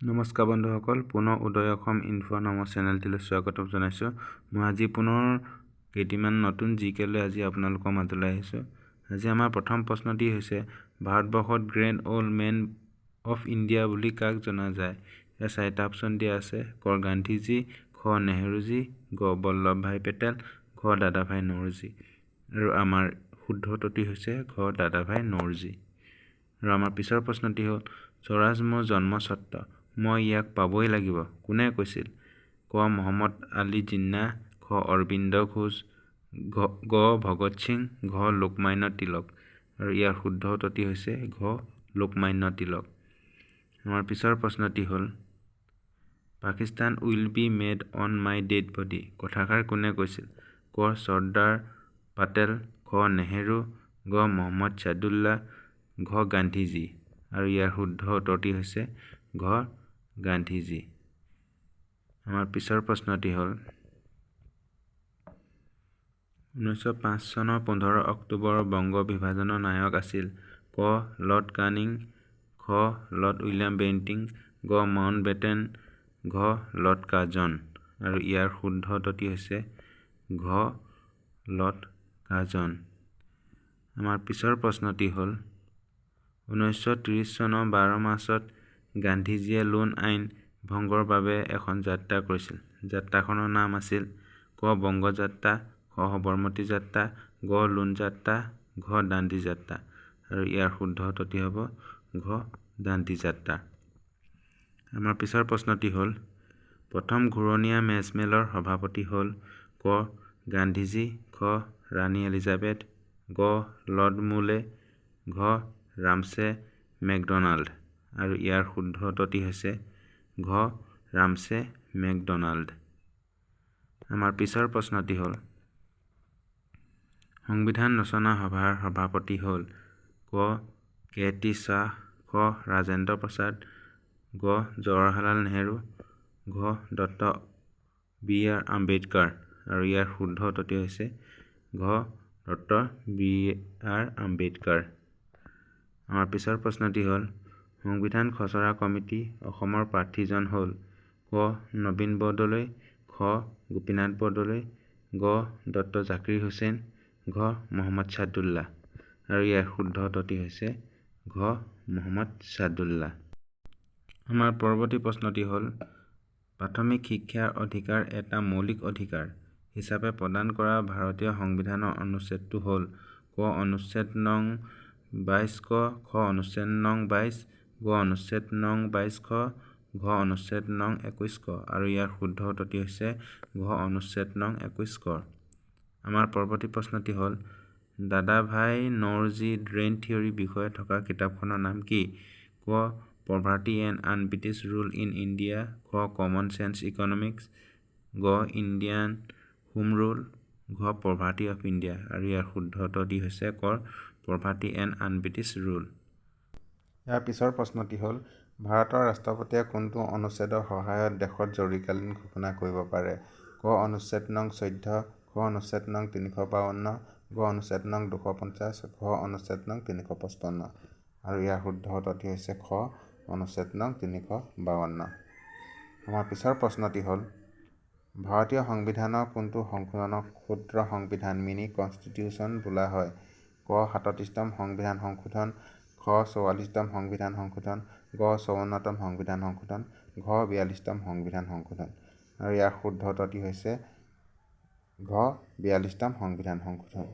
নমস্কাৰ বন্ধুসকল, পুনৰ উদয় অসম ইনফ' নামৰ চেনেলটিলৈ স্বাগতম জনাইছোঁ। মই আজি পুনৰ কেইটিমান নতুন জি কে লৈ আজি আপোনালোকৰ মাজলৈ আহিছোঁ। আজি আমাৰ প্ৰথম প্ৰশ্নটি হৈছে, ভাৰতবৰ্ষত Grand Old Man of India বুলি কাক জনা যায়? ইয়াৰ চাৰিটা অপশ্যন দিয়া আছে: ক গান্ধীজী, খ নেহৰুজী, গ বল্লভ ভাই পেটেল, ঘ দাদাভাই নৌৰজী। আৰু আমাৰ শুদ্ধ উত্তৰটি হৈছে ঘ দাদাভাই নৌৰজী। আৰু আমাৰ পিছৰ প্ৰশ্নটি হ'ল, "স্বৰাজ মোৰ জন্মস্বত্ব, মই ইয়াক পাবই লাগিব" কোনে কৈছিল? ক মহম্মদ আলী জিন্না, খ অৰবিন্দ ঘোষ, গ ভগত সিং, ঘ লোকমান্য তিলক। আৰু ইয়াৰ শুদ্ধ উত্তৰটি হৈছে ঘ লোকমান্য তিলক। আমাৰ পিছৰ প্ৰশ্নটি হ'ল, "Pakistan will be made on my dead body" কথাষাৰ কোনে কৈছিল? ক চৰ্দাৰ পাটেল, খ নেহেৰু, গ মহম্মদ ছাদুল্লা, ঘ গান্ধীজী। আৰু ইয়াৰ শুদ্ধ উত্তৰটি হৈছে ঘ গান্ধীজী। আমাৰ পিছৰ প্ৰশ্নটি হ'ল, 1905 চনৰ 15 অক্টোবৰৰ বংগ বিভাজনৰ নায়ক আছিল ক লৰ্ড কানিং, খ লৰ্ড উইলিয়াম বেণ্টিং, গ মাউণ্ট বেটেন, ঘ লৰ্ড কাৰ্জন। আৰু ইয়াৰ শুদ্ধ উত্তৰটি হৈছে ঘ লৰ্ড কাৰ্জন। আমাৰ পিছৰ প্ৰশ্নটি হ'ল, 1930 চনৰ 12 মাৰ্চত গান্ধীজীয়ে লোন আইন ভংগৰ বাবে এখন যাত্ৰা কৰিছিল। যাত্ৰাখনৰ নাম আছিল ক বংগ যাত্ৰা, খ সবৰমতী যাত্ৰা, গ লোন যাত্ৰা, ঘ দাণ্ডী যাত্ৰা। আৰু ইয়াৰ শুদ্ধ উত্তৰটি হ'ব ঘ দাণ্ডী যাত্ৰা। আমাৰ পিছৰ প্ৰশ্নটি হ'ল, প্ৰথম ঘূৰণীয়া মেজমেলৰ সভাপতি হ'ল ক গান্ধীজী, খ ৰাণী এলিজাবেথ, গ লৰ্ড মুলে, ঘ ৰামছে মেকডনাল্ড। আৰু ইয়াৰ শুদ্ধ উত্তৰটি হৈছে ঘ ৰামছে মেকডনাল্ড। আমাৰ পিছৰ প্ৰশ্নটি হ'ল, সংবিধান ৰচনা সভাৰ সভাপতি হ'ল ক কে টি শ্বাহ, খ ৰাজেন্দ্ৰ প্ৰসাদ, গ জৱাহৰলাল নেহেৰু, ঘ ডক্টৰ বি আৰ আম্বেদকাৰ। আৰু ইয়াৰ শুদ্ধ উত্তৰটি হৈছে ঘ ডক্টৰ বি আৰ আম্বেদকাৰ। আমাৰ পিছৰ প্ৰশ্নটি হ'ল, সংবিধান খচৰা কমিটি অসমৰ প্ৰাৰ্থীজন হ'ল ক নবীন বৰদলৈ, খ গোপীনাথ বৰদলৈ, গ ডক্টৰ জাকিৰ হুছেইন, ঘ মহম্মদ ছাদুল্লা। আৰু ইয়াৰ শুদ্ধ উত্তৰটি হৈছে ঘ মহম্মদ ছাদুল্লা। আমাৰ পৰৱৰ্তী প্ৰশ্নটি হ'ল, প্ৰাথমিক শিক্ষাৰ অধিকাৰ এটা মৌলিক অধিকাৰ হিচাপে প্ৰদান কৰা ভাৰতীয় সংবিধানৰ অনুচ্ছেদটো হ'ল ক অনুচ্ছেদ নং 22 ক, খ অনুচ্ছেদ নং 22, গ অনুচ্ছেদ নং 22 খ, ঘ অনুচ্ছেদ নং 21 ক। আৰু ইয়াৰ শুদ্ধ উত্তৰটি হৈছে ঘ অনুচ্ছেদ নং 21 ক। আমাৰ পৰৱৰ্তী প্ৰশ্নটি হ'ল, দাদাভাই নৌৰজী ড্ৰেইন থিয়ৰীৰ বিষয়ে থকা কিতাপখনৰ নাম কি? ক Poverty and Un-British Rule in India, খ কমন চেন্স ইকনমিক্স, গ ইণ্ডিয়ান হোম ৰুল, ঘ পভাৰ্টি অফ ইণ্ডিয়া। আৰু ইয়াৰ শুদ্ধ উত্তৰটি হৈছে ক পভাৰ্টি এণ্ড আন-ব্ৰিটিছ ৰুল। ইয়াৰ পিছৰ প্ৰশ্নটি হ'ল, ভাৰতৰ ৰাষ্ট্ৰপতিয়ে কোনটো অনুচ্ছেদৰ সহায়ত দেশত জৰুৰীকালীন ঘোষণা কৰিব পাৰে? ক অনুচ্ছেদ নং 14, খ অনুচ্ছেদ নং 352, গ অনুচ্ছেদ নং 250, ঘ অনুচ্ছেদ নং 355। আৰু ইয়াৰ শুদ্ধ উত্তৰটি হৈছে খ অনুচ্ছেদ নং 352। আমাৰ পিছৰ প্ৰশ্নটি হ'ল, ভাৰতীয় সংবিধানৰ কোনটো সংশোধনক ক্ষুদ্ৰ সংবিধান, মিনি কনষ্টিটিউশ্যন বোলা হয়? ক 37তম সংবিধান সংশোধন, খ 44তম সংবিধান সংশোধন, গ 54তম সংবিধান সংশোধন, ঘ 42তম সংবিধান সংশোধন। আৰু ইয়াৰ শুদ্ধ উত্তৰটি হৈছে ঘ 42তম সংবিধান সংশোধন।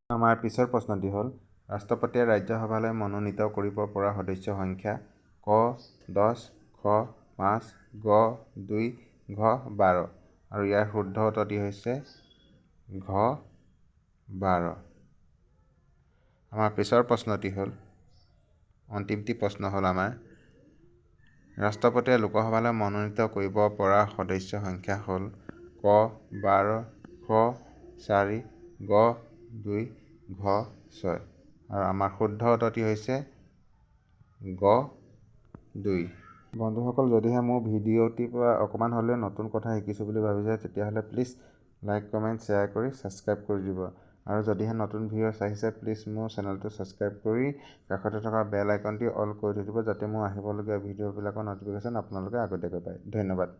আমাৰ পিছৰ প্ৰশ্নটি হ'ল, ৰাষ্ট্ৰপতিয়ে ৰাজ্যসভালৈ মনোনীত কৰিব পৰা সদস্যৰ সংখ্যা ক 10, খ 5, গ 2, ঘ 12। আৰু ইয়াৰ শুদ্ধ উত্তৰটি হৈছে ঘ 12। আমাৰ পিছৰ প্ৰশ্নটি হ'ল, অন্তিমটি প্ৰশ্ন হ'ল আমাৰ, ৰাষ্ট্ৰপতিয়ে লোকসভালৈ মনোনীত কৰিব পৰা সদস্যৰ সংখ্যা হ'ল ক 12, খ 4, গ 2, ঘ 6। আৰু আমাৰ শুদ্ধ উত্তৰটি হৈছে গ 2। বন্ধুসকল, যদিহে মোৰ ভিডিঅ'টিৰ পৰা অকণমান হ'লেও নতুন কথা শিকিছোঁ বুলি ভাবিছে, তেতিয়াহ'লে প্লিজ লাইক, কমেণ্ট, শ্বেয়াৰ কৰি ছাবস্ক্ৰাইব কৰি দিব। আৰু যদিহে নতুন ভিউৱাৰ্ছ আহিছে, প্লিজ মোৰ চেনেলটো ছাবস্ক্ৰাইব কৰি কাষতে থকা বেল আইকনটি অল কৰি থৈ দিব, যাতে মোৰ আহিবলগীয়া ভিডিঅ'বিলাকৰ ন'টিফিকেশ্যন আপোনালোকে আগতীয়াকৈ পায়। ধন্যবাদ।